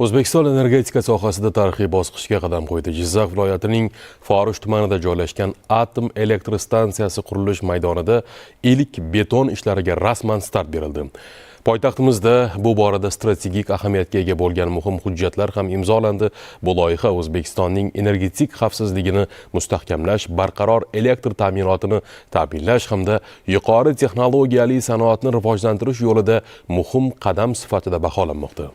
O'zbekiston energetika sohasida tarixiy bosqichga qadam qo'ydi. Jizzax viloyatining Forish tumanida joylashgan atom elektr stansiyasi qurilish maydonida ilk beton ishlariga rasman start berildi. Poytaxtimizda bu borada strategik ahamiyatga ega bo'lgan muhim hujjatlar ham imzolandi. Bu loyiha O'zbekistonning energetik xavfsizligini mustahkamlash, barqaror elektr ta'minotini ta'minlash hamda yuqori texnologiyali sanoatni rivojlantirish yo'lida muhim qadam sifatida baholanmoqda.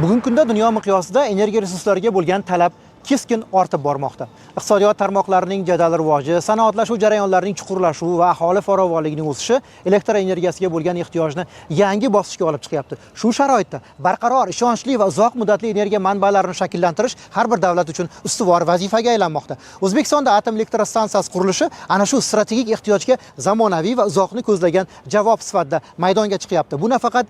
Bugungi kunda dunyo miqyosida energiya resurslariga bo'lgan talab keskin ortib bormoqda. Iqtisodiyot tarmoqlarining jadal rivoji, sanoatlashuv jarayonlarining chuqurlashuvi va aholi farovonligining o'sishi elektr energiyasiga bo'lgan ehtiyojni yangi bosqichga olib chiqyapti. Shu sharoitda barqaror, ishonchli va uzoq muddatli energiya manbalarini shakllantirish har bir davlat uchun ustuvor vazifaga aylanmoqda. O'zbekistonda atom elektr stansiyasi qurilishi ana shu strategik ehtiyojga zamonaviy va uzoqni ko'zlagan javob sifatida maydonga chiqyapti. Bu nafaqat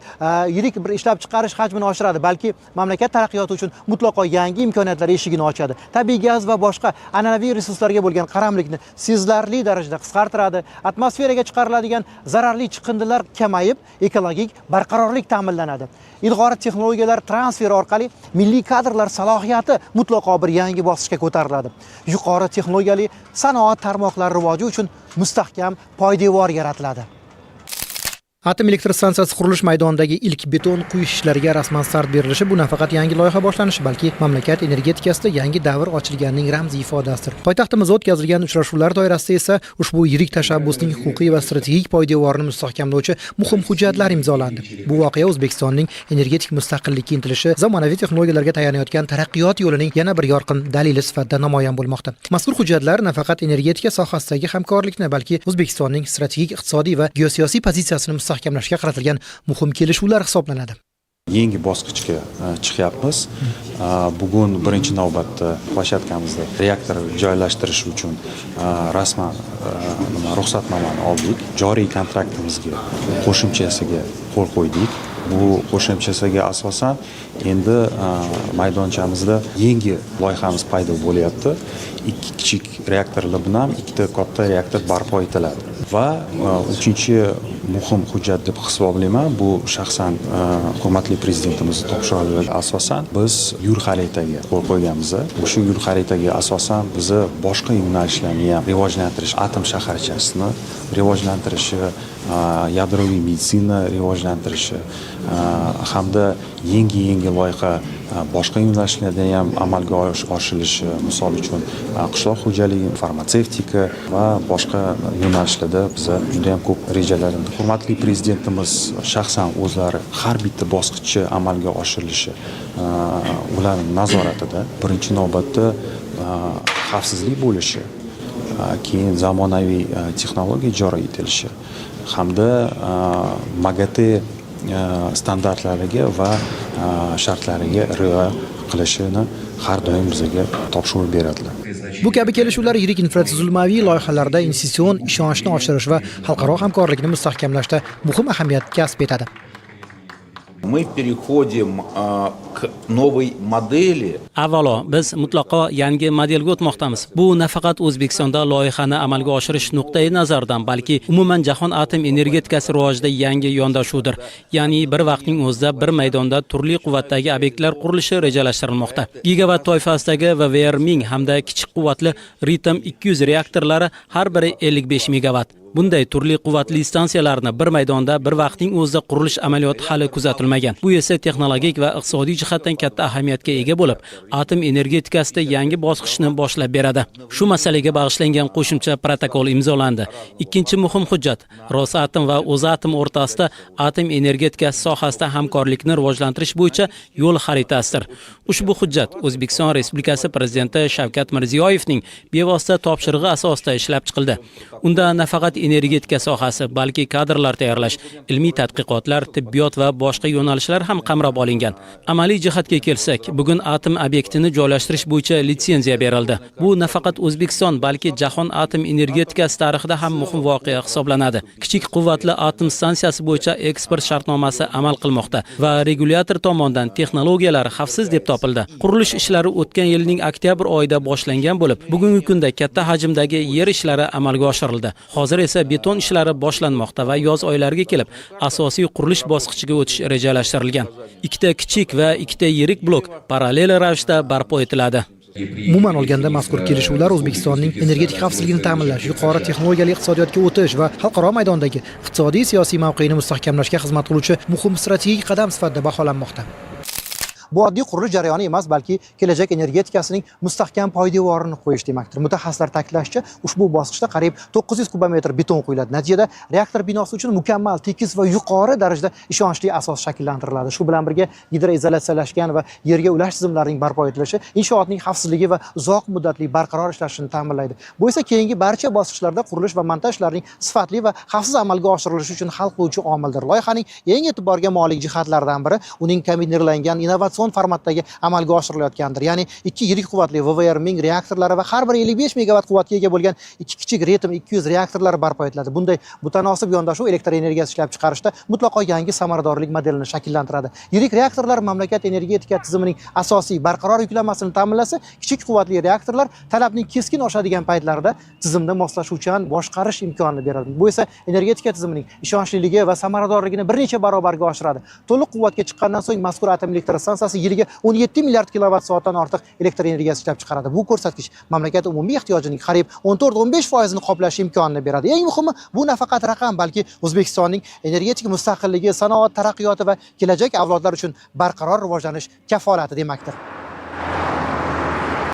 yirik bir ishlab chiqarish hajmini oshiradi, balki mamlakat taraqqiyoti uchun mutlaqo yangi imkoniyatlar eshigini ochadi. Tabiiy gaz va boshqa an'anaviy resurslarga bo'lgan qaramlikni sezilarli darajada qisqartiradi. Atmosferaga chiqariladigan zararli chiqindilar kamayib, ekologik barqarorlik ta'minlanadi. Ilg'or texnologiyalar transferi orqali milliy kadrlar salohiyati mutlaqo bir yangi bosqichga ko'tariladi. Yuqori texnologiyali sanoat tarmoqlari rivoji uchun mustahkam poydevor yaratiladi. Atom elektr stansiyasi qurilish maydonidagi ilk beton quyish ishlariga rasman start berilishi bu nafaqat yangi loyiha boshlanishi, balki mamlakat energetikasida yangi davr ochilganining ramziy ifodasidir. Poytaxtimizda o'tkazilgan uchrashuvlar doirasida esa ushbu yirik tashabbusning huquqiy va strategik poydevorini mustahkamlovchi muhim hujjatlar imzolandi. Bu voqea O'zbekistonning energetik mustaqillikka intilishi, zamonaviy texnologiyalarga tayanayotgan taraqqiyot yo'lining yana bir yorqin dalili sifatida namoyon bo'lmoqda. Mazkur hujjatlar nafaqat energetika sohasidagi hamkorlikni, balki O'zbekistonning strategik, iqtisodiy va geosiyosiy pozitsiyasini mustahkamlashga qaratilgan muhim kelishuvlar hisoblanadi. Yangi bosqichga chiqyapmiz. Bugun birinchi navbatda площадка mizda reaktor joylashtirish uchun rasman nima, ruxsatnomani oldik. Joriy kontraktimizga qo'shimchasiga qo'l qo'ydik. Bu qo'shimchasiga asosan endi maydonchamizda yangi loyihamiz paydo bo'lyapti. Ikki kichik reaktorlar bilan ikkita katta reaktor barpo etiladi. Va uchinchi muhim hujjat deb hisoblayman, bu shaxsan hurmatli prezidentimiz topshirig'iga asosan biz yo'l xaritaga qo'l qo'yganmiz. O'sha yo'l xaritaga asosan bizni boshqa yo'nalishlarni ham rivojlantirish, atom shaharchasini rivojlantirishi, yadroviy meditsina rivojlantirishi hamda yangi yangi loyiha boshqa yo'nalishlarda ham amalga oshirilishi, misol uchun, qishloq xo'jaligi, farmatsevtika va boshqa yo'nalishlarda biza juda yam ko'p rejalar. Hurmatli prezidentimiz shaxsan o'zlari har bitta bosqichni amalga oshirilishi ularni nazoratida. Birinchi navbatda xavfsizlik bo'lishi, keyin zamonaviy texnologiya joriy etilishi hamda MAGATE standartlariga va shartlariga rioya qilishini har doim bizga topshiriq beradilar. Bu kabi kelishuvlar yirik infratuzilmaviy loyihalarda investitsion ishonchni oshirish va xalqaro hamkorlikni mustahkamlashda muhim ahamiyat kasb etadi. Мы переходим к новой модели. Avvalo, biz mutlaqo yangi modelga o'tmoqdamiz. Bu nafaqat O'zbekistonda loyihani amalga oshirish nuqtai nazaridan, balki umuman jahon atom energetikasi rivojida yangi yondashuvdir. Ya'ni bir vaqtning o'zida bir maydonda turli quvvatdagi obyektlar qurilishi rejalashtirilmoqda. Gigavatt toifasidagi VVER 1000 hamda kichik quvvatli Ritm 200 reaktorlari, har biri 55 megavatt. Bunday turli quvvatli stansiyalarni bir maydonda bir vaqtning o'zida qurilish amaliyoti hali kuzatilmagan. Bu esa texnologik va iqtisodiy jihatdan katta ahamiyatga ega bo'lib, atom energetikasida yangi bosqichni boshlab beradi. Shu masalaga bag'ishlangan qo'shimcha protokol imzolandi. Ikkinchi muhim hujjat Rosatom va O'zatom o'rtasida atom energetikasi sohasida hamkorlikni rivojlantirish bo'yicha yo'l xaritasidir. Ushbu hujjat O'zbekiston Respublikasi Prezidenti Shavkat Mirziyoyevning bevosita topshirig'i asosida ishlab chiqildi. Unda nafaqat energetika sohasi, balki kadrlar tayyorlash, ilmiy tadqiqotlar, tibbiyot va boshqa yo'nalishlar ham qamrab olingan. Amaliy jihatga kelsak, bugun atom obyektini joylashtirish bo'yicha litsenziya berildi. Bu nafaqat O'zbekiston, balki jahon atom energetikasi tarixida ham muhim voqea hisoblanadi. Kichik quvvatli atom stansiyasi bo'yicha eksport shartnomasi amal qilmoqda va regulyator tomonidan texnologiyalar xavfsiz deb topildi. Qurilish ishlari o'tgan yilning oktyabr oyida boshlangan bo'lib, bugungi kunda katta hajmdagi yer ishlari amalga oshirildi. Hozir esa esa beton ishlari boshlanmoqda va yoz oylariga kelib asosiy qurilish bosqichiga o'tish rejalashtirilgan. Ikkita kichik va ikkita yirik blok parallel ravishda barpo etiladi. Umuman olganda, mazkur kelishuvlar O'zbekistonning energetik xavfsizligini ta'minlash, yuqori texnologiyali iqtisodiyotga o'tish va xalqaro maydondagi iqtisodiy siyosiy mavqeini mustahkamlashga xizmat qiluvchi muhim strategik qadam sifatida baholanmoqda. Bu oddiy qurilish jarayoni emas, balki kelajak energetikasining mustahkam poydevorini qo'yish demakdir. Mutaxassislar ta'kidlashicha, ushbu bosqichda qariyb 900 kubometr beton quyiladi. Natijada reaktor binosi uchun mukammal, tekis va yuqori darajada ishonchli asos shakllantiriladi. Shu bilan birga gidroizolyatsiyalashgan va yerga ulash tizimlarining barpo etilishi inshootning xavfsizligi va uzoq muddatli barqaror ishlashini ta'minlaydi. Bu esa keyingi barcha bosqichlarda qurilish va montaj ishlarining sifatli va xavfsiz amalga oshirilishi uchun hal qiluvchi omildir. Loyihaning eng e'tiborga molik jihatlaridan biri uning kombinirlangan innovatsion formatdagi amalga oshirilayotgandir. Ya'ni ikki yirik quvvatli VVER 1000 reaktorlari va har biri 55 megavatt quvvatga ega bo'lgan ikki kichik RETM 200 reaktorlari barpo etiladi. Bunday mutanosib yondashuv elektr energiyasi ishlab chiqarishda mutlaqo yangi samaradorlik modelini shakllantiradi. Yirik reaktorlar mamlakat energetika tizimining asosiy barqaror yuklamasini ta'minlasa, kichik quvvatli reaktorlar talabning keskin oshadigan paytlarida tizimni moslashuvchan boshqarish imkonini beradi. Bu esa energetika tizimining ishonchliligi va samaradorligini bir necha barobarga oshiradi. To'liq quvvatga chiqqandan so'ng mazkur atom elektr stansiyasi yiliga 17 milliard kilovat soatdan ortiq elektr energiyasi ishlab chiqaradi. Bu ko'rsatkich mamlakat umumiy ehtiyojining qariyb 14-15 foizini qoplash imkonini beradi. Eng muhimi, bu nafaqat raqam, balki O'zbekistonning energetik mustaqilligi, sanoat taraqqiyoti va kelajak avlodlar uchun barqaror rivojlanish kafolati demakdir.